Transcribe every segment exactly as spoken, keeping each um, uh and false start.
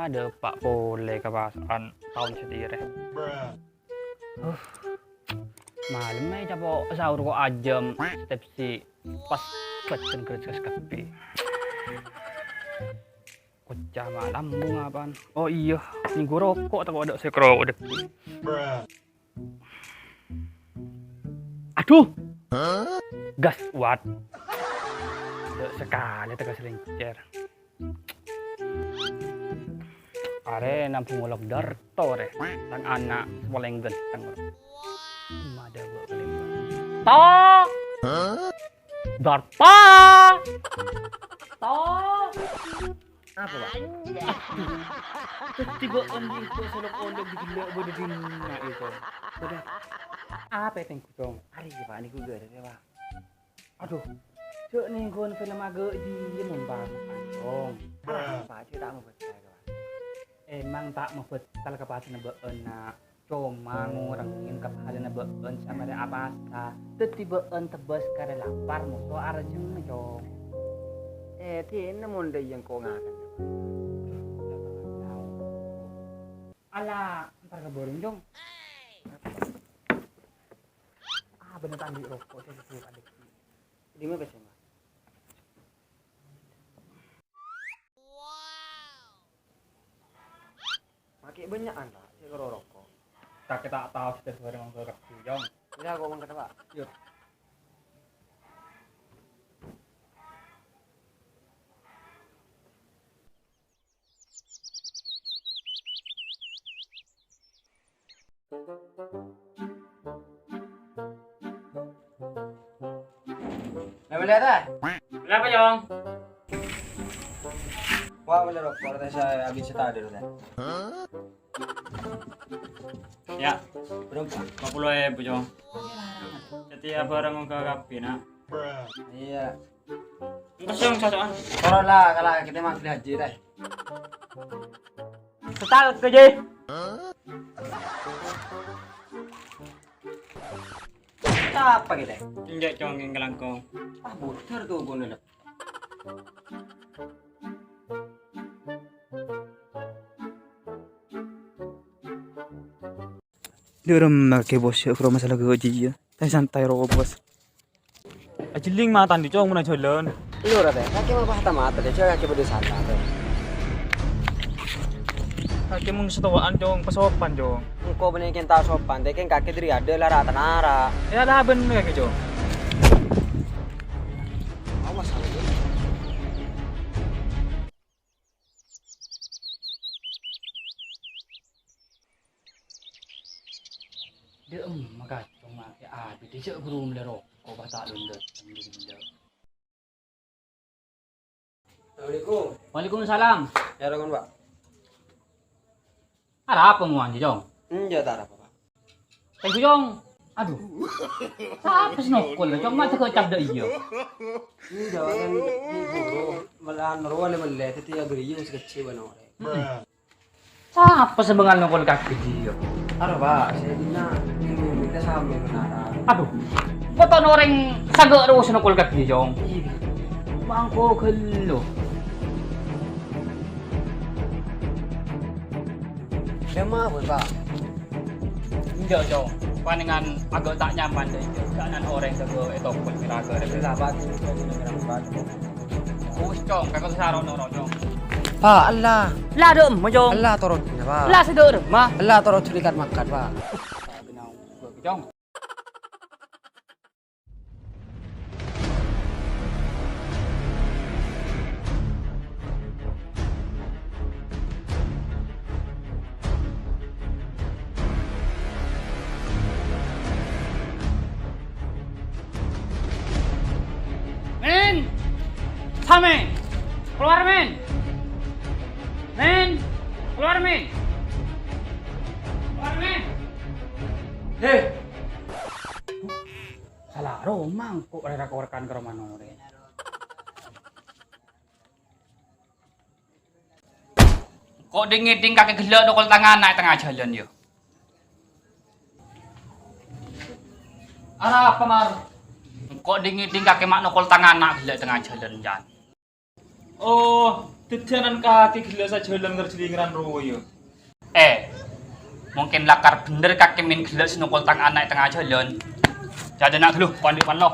Adâpa' polè ka pasa'an taon satèya rè. Huh. Malem aè capo' saor ko' ajâm, tepsi pas bâdân grâs kabbhi. Kocca ma' lambung apaan? Oh iyâ, nèngghu roko' tako' adâ' sè kro odek. Aduh! Gas kuat. Adâ' sakalè tegas lèncèr. Arè nambung olok Darto rè, tang ana' sè palèng ganteng. Madâ bâ' kalèmbâ. To! Darto! To! Apa, Pak? Dhâddhi bâ'ân jiyâ sè olok-olok ghellâ' bâdâ dinna' iko. Bâdâ apa tèngghu, Cong? Arèya, Pak, nèko ghârâ, Pak. Aduh, jhâ' nèngghun film aghâ' jiyâ mon bâ'ân, Cong. Arapa jhâ' ta' mabettal, Pak? Emang ta' mabettal ka pasana bâ'ân, Na'. Coma ngorengngè kapalana bâ'ân samarè apasa. Dhâddhi bâ'ân tebbhâs karè lapar, moso arjheng, Cong. Eh, dinna mon dâ' iyâ engko' ngakan. Ala, entar ka bârung, Cong. Ah, bânnè ta' andi' roko', Cong, sè adâ'. Dimma pèssèna? Makè bânnya'an, Pak, sè karo roko'. Kakè ta' tao sè dhâddhi orèng mangkèn kabbhi, Cong. Iyâ, kok mangkèn, Pak. Yuk. Lah, boleh ta? Kenapa, Cong? Wah, boleh rokok, rata saya habis setada, rata. Ya. Berapa? Empat puluh ribu, Cong. Jadi, apa orang mau ke kafe, nak? Iya. Terus, Cong, cocokan. Corona, kalau kita mah beli haji, teh. Setal ke, Ji. Apa kita? Enggak, Cong, yang kelangkong. Ah, bocor tuh, gue nelep. Dhi' remma kakè, Bos, yâ, karo masalah ghâjiyâ. Santai, santai ro, Bos. Ajhelling mata andi', Cong, mon ajhâlân. Lho, ra, tè. Kakè mapah ta' mata, tè. Jhâ' kakè padâ salah, tè. Kakè mon satowa'an, Cong, pasopan, Cong. Engko' bânnè kèng ta' sopan, tè, kèng kakè dhâri adâ' la ra-tanara. Yâ, la bânnè kakè, Cong. Awas, awas. Dâ'emma kacong makè abit, jhâ' ghuru mellè roko', pas ta' londot, londot. Assalamualaikum. Waalaikumsalam. Yâ, rokon, Pak. Arapa mon, Jong? Enjâ', ta' arapa, Pak. Tèngghu, Jong. Adhu. Sapa sè nokol, Jong? Ma' tèghâ' cap dâ' iyâ. Enjâ', kan, ibu, malah rowa le melle, dhâddhi aghâriyu sakejjhâ' bân orèng. Hmm. Sapa sè bângal nokol kakè, Jong? Aro, Pak, sè dinna' ibu kita sambil menara. Adhu. Potona orèng saghâ' rowa sè nokol kakè, Jong. Iyâ. Mangko ghâllu. Dâ' emma, Pak? Enjâ', Cong. Panèngan aghâ' ta' nyaman, dâ' iyâ. Jhâ' nan orèng jaghâ ètokol mèraga. Lah, Pak, ini kan ini kan, Pak. Wis, Cong, kakè sarong noro, Cong. Pak, Allah. Lah, dâ' emma, Cong. Allah, torot, Pak. Lah, sè dâ' remma. Allah, torot, curikat makan, Pak. Cong. Men! Same! Keluar, Men! Men! Keluar, Men! Keluar, Men! Hei! Sala roma engko' rè-rèkorekan ka romana orèng. Engko' dhing-ngèdhing kakè ghellâ' nokol tang ana' è tengnga jhâlân, yâ. Arapa, Mar? Engko' dhing-ngèdhing kakè ma' nokol tang ana' ghellâ' è tengnga jhâlân, Jan. Oh, Dhâddhiyânan kakè ghellâ' sajhâlân ngerjhâlingèran rowa, yâ. Eh, mungkin lakar bhender kakè mèn ghellâ' sè nokol tang ana' è tengnga jhâlân. Jhâ' dâna' ghâllu, kon ri' pan lo.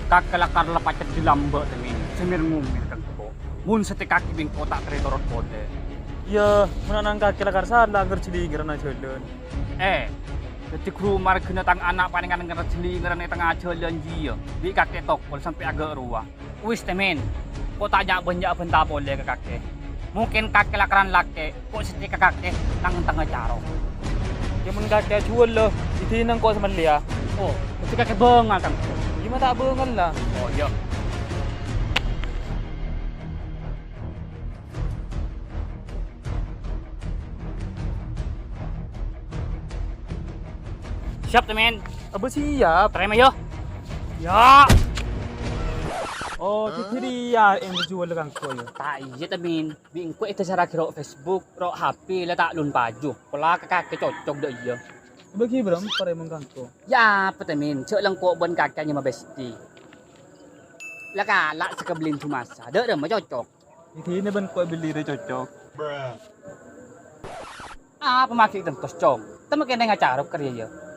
Kakè lakar la pacet di lambâ', Tèmèn. Sè mèr-ngomèr ka engko'. Mon satèya kakè bi' engko' ta' kèra torot polè. Iyâ, mon ana'na kakè lakar sala ngerjhâlingèran jhâlân. Eh, dhâddhi ghuru marghâna tang ana' panèngan ngerjhâlingèran è tengnga jhâlân jiyâ. Bi' kakè tokol sampè' aghâ' rowa. Wis, Tèmèn, ko' ta' nya'-bânnya' abânta polè ka kakè. Mungkin kakè lakaran lakè', ko' satèya ka kakè tang-tengnga carok. Yâ, mon kakè ajhuwâl, la, dhâddhi nèng ko' samellèya. Oh, dhâddhi kakè bângal, kan? Yâ, ma' ta' bângal, la. Oh, iyâ. Siap, Tèmèn. Abâ siap. Tarèma, yâ. Yâ. Oh, dhâddhi rèya èn ajhuwâl ka engko', yâ? Ta' iyâ, Tèmèn. Bi' engko' èdhâsarraghi ro' Facebook, ro' H P, la ta' lon paju. Pola ka kakè cocok dâ' iyâ. Bâgi bârâmpa rèya mon ka engko'? Yâ, apa, Tèmèn? Jhâ' la engko' bân kakè nyama besti. La kala' sè kabellin Jumasa. Dâ' remma cocok. Dhâddhi bân ko' bellina cocok. Apa ma' ghi' tentos, Cong? Temma kènè ngacarok ka rèya, yâ?